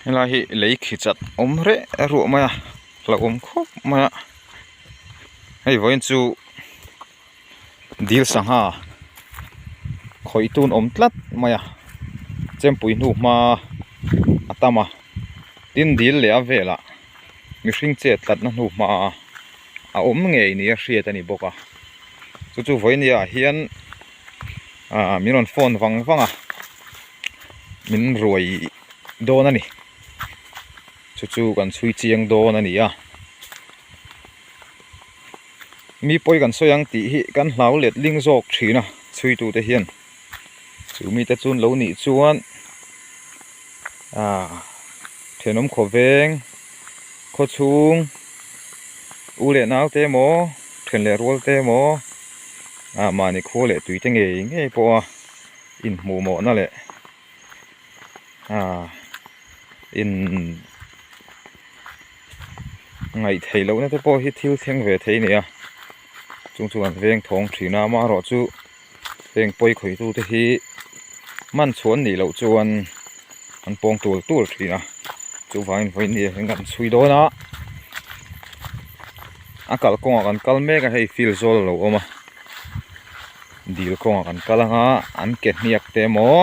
Helai hi lei khi chat awm reh ruah mai a hlauhawm khawp mai a hei vawiin chu dil sangha khawih tun awm tlat mai a chempui hnu hma a tam a tin dil leh a velah mihring chet tlatna hnu hma a awm ngei ni a hriat a ni bawk a chu chu vawiin ah hian ah min rawn phone vang vang a min ruai dawn a ni chu chu kan chhui chiang dawn a ni a mi pawi kan sawi ang tih hi kan hlau let ling zawk thin a chhui tute hian chu mite chu an lo nih chuan ah thenawm khawveng khawchhung u leh nau te emaw then leh rual te emaw ah mahni khua leh tui te ngei ngei pawh a inhmuh mawhna leh ah in ngaih theih lohna te pawh hi thil thleng ve thei a ni a chung chu an veng thawng thin a amaherawhchu heng pawi khawih tu te hi man chhuah an nih loh chuan an pawng tul tul thin a chuvangin vawiin ni ah hian kan chhui dawn a a kalkawngah kan kal mek a hei field zawl a lo awm a dil kawngah kan kal ang a an ke hniak te emaw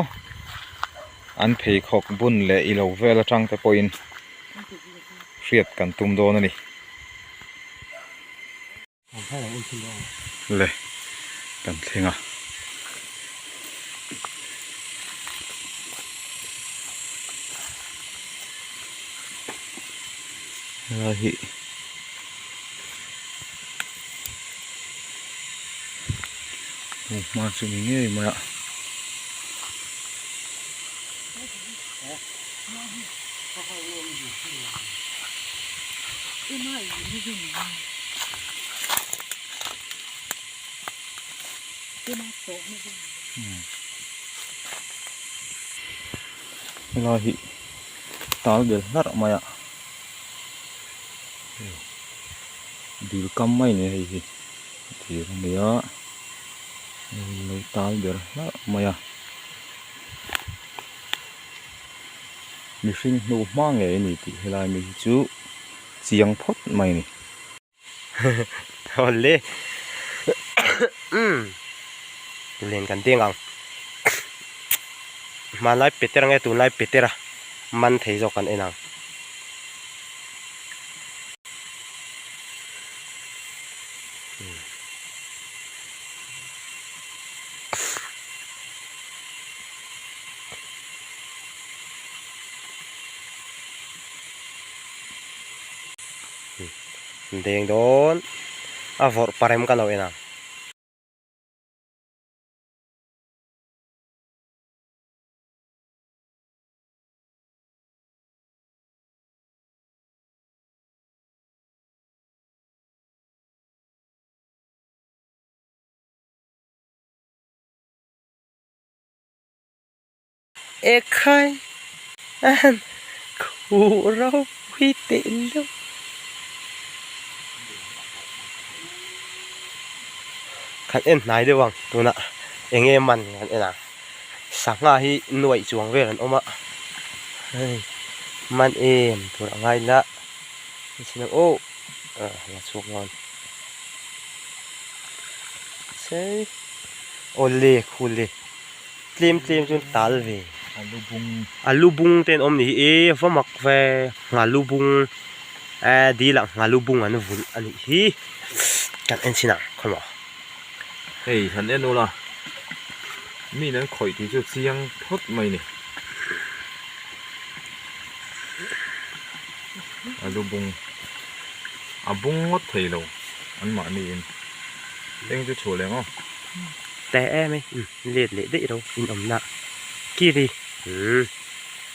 an pheikhawk bun leh ilo vel atang te pawhin hriat kan tum dawn a ni. Le kan thleng a. Helai hi hmunhma chu ni ngei mai a. Helai hi tal bel hlarh mai a dil kam mai a ni hei hi dil a ni a lo tal ber hlarh mai a. Mihring hnu hma ngei a ni tih helai mi hi chu chiang phawt mai a ni. Awle Len kan deng ang Hmanlai Peter nge tunlai Peter a man thei zawk kan en ang. Deng dawn a vawrh parem ka lo en ang. Ekhai a han khuh ropui teh luh. Kan en hnai deuh ang tunah eng nge man kan en ang sangha hi nuaih chuang vel an awm a hei man em tur a ngai la aw la chhuak dawn sei awle khule. Tlem tlem chuan tal ve. A lu bung te an awm ni hi e va mak ve nghalu bung eh dil ah nghalu bung an vulh a nih hi kan en chhin ang khawmaw. Hei han en ula mi in an khawih tih chu chiang phawt mai ni a lu bung a bung ngawt thei lo an mahni in eng chu chhuah leh ang aw. Teh em e let leh daih ro in awmna kiri umm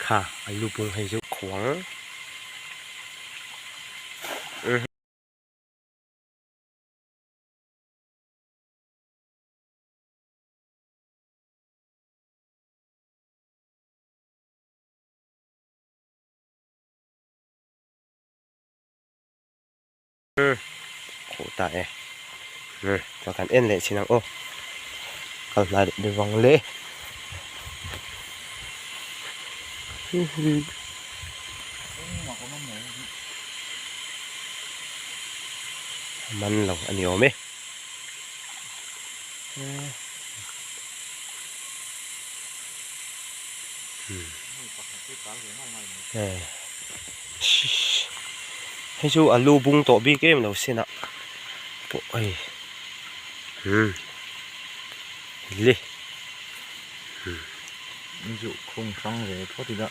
kha a lu bung hei chu khuang Khuh ta e chuan kan en leh chin ang aw kal hnai leh deuh vang le. A man lo a ni awm e. Hei chu a lu bung tawh bik em lo sin ah pawh hei umm le Zu khung hrang ve phawt ila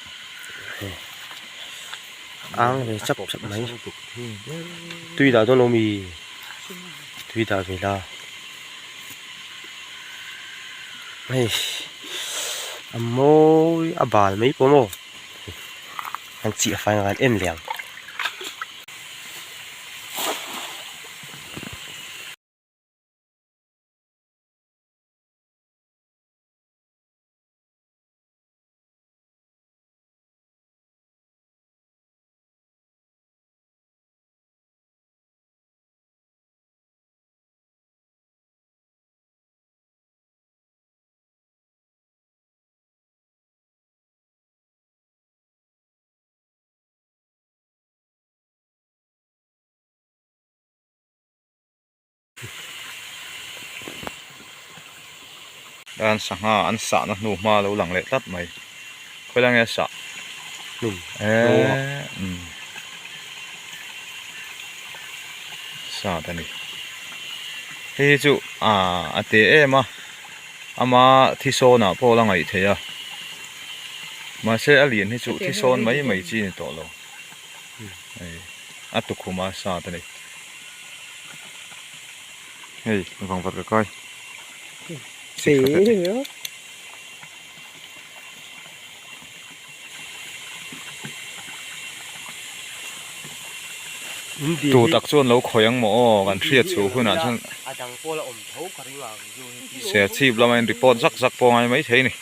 ang ve chap chap mai tui dah dawn lo mi tui dah ve la hei a mawi a bal mai pawh maw an chiah fai ang an en leh ang. An sangha an sahna hnu hma lo lang leh tlat mai khawilai nge a sah eee umm sat a ni hei hi chu ah a te em a ama thi sawn ah pawh la ngaih theih a mahse a lian hi chu thi sawn mai mai chi a ni tawh lo hei a tukhum a sat a ni. Hei vangvat ka kai Tu tak chuan lo khawi ang maw aw kan hriat chhuh hunah chuan Serchhip lama in report zak zak pawh a ngai maithei a ni.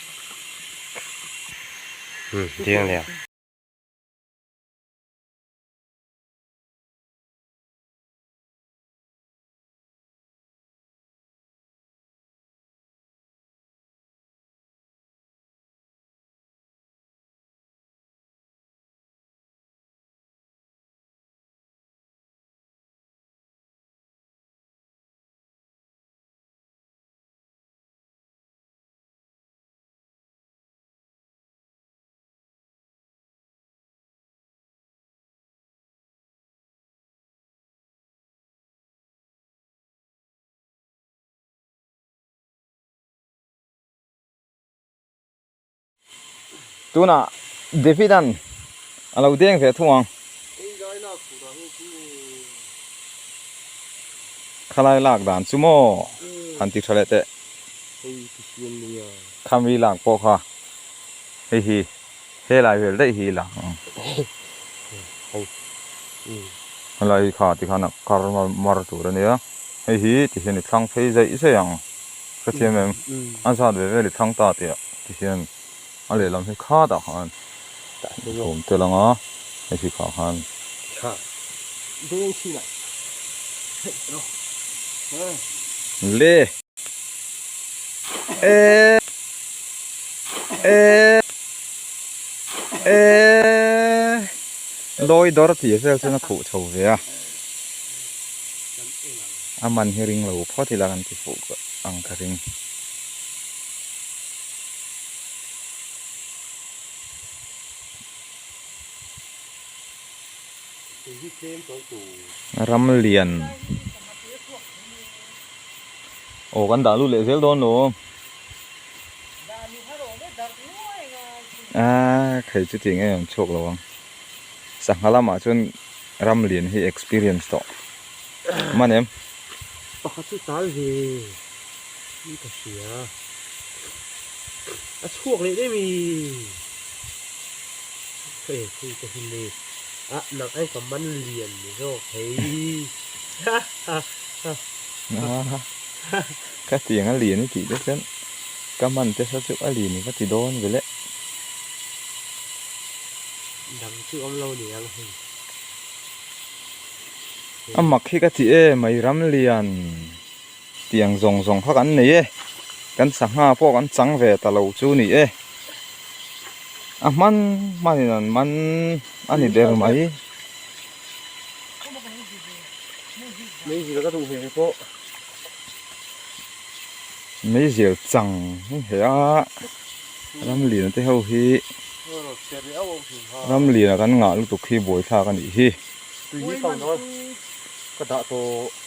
Tunah David an a lo deng ve thung ang. Khalai lak dan chu maw han ti tha leh teh. Khami lak pawh kha hei hi. Helai vel daih hi la ang. Helai hi kha tikhan a kar mar tur a nia. Hei hi tihian i thlang phei zaih zaih ang. Hrethiam em? A zat ve vel i thlang ta tih ah tihian a lehlam hi khatah khan thawm tel ang a, hei hi khah khan. Le! E! E! E lawi dawr tih vel chuan a khuh chho ve a a man hi ring lo phawt ila kan ti fuh ang ka ring. Ram lian aw kan dah lut leh zel dawn lo. Aaa khei chu tih ngei ang chhuak lo ang sangha lamah chuan ram lian hi experience tawh man em pakhat chu tal ve i ka hria a chhuak leh daih mi hei hei ka hi le a nang ai ka man lian ni zawk hei ha ha ha Ka tiang a lian i tih te chuan ka man te kha chu a lian i va ti dawn ve le. Dang chu awm lo ni ang hei. A mak hi ka ti e mai ram lian tiang zawng zawng kha kan nei e kan sangha pawh kan chang ve ta lo chu ni e a hman hmanin an man a ni ber mai. Meizial ka duh ve ve pawh. Meizial chang he a ramlian te ho hi ramlian a kan ngah lutuk hi buaithlak a nih hi. Tui hi ka dah tawh.